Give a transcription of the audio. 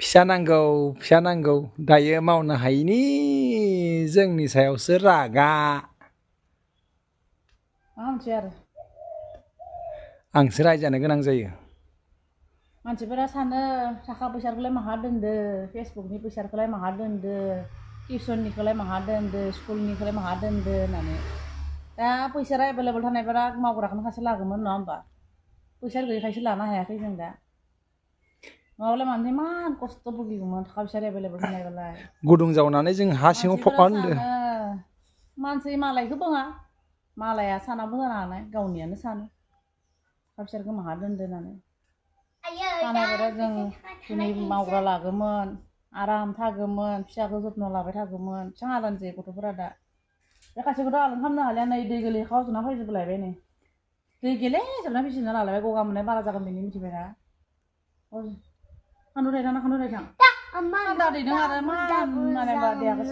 फिसा नांगौ दायो मावनो हायिनि जोंनि सायावसो रागा मोनसे आरो आंसो रायजानो गोनां जायो मानसिफोरा सानो थाखा फैसाखौलाय माहा दोनदो फेसबुकनि फैसाखौलाय माहा दोनदो टिउसननिखौलाय माहा दोनदो स्कुलनिखौलाय माहा दोनदो होननानै दा फैसा एभेलेबल थानायफोरा मावग्राखौनो खायसे लागौमोन नङा होमबा फैसा गैयैखायसो लानो हायाखै जों दा नङाब्ला मानो इमान खस्थ' भुगिगौमोन थाखा फैसा एभेलेबल थानायबालाय गुदुं जावनानै जों हा सिङाव मानसिफोरा फबना दोनदो सानो मानसि मालायखौ बुङा मालाया सानाबो जानो हानाय गावनियानो सानो थाखा फैसाखौ माहा दोनदो होननानै सानायफोरा जों दिनै मावग्रा लागौमोन आराम थागौमोन फिसाखौ जत्न लाबाय थागौमोन बेसेबां आलानसै गथ'फोरा दा बे खायसेखौथ' आलान खालामनो हालिया नै दै गोरलै खावजोबना फैजोबलायबाय नै दै गेलेजोबना फिसिना लालायबाय गगा मोननाय बारा जागोन बेनि मिथिबायना खान्दुं थाइथां थान्दा दैदों आरो मा माने देहाखौ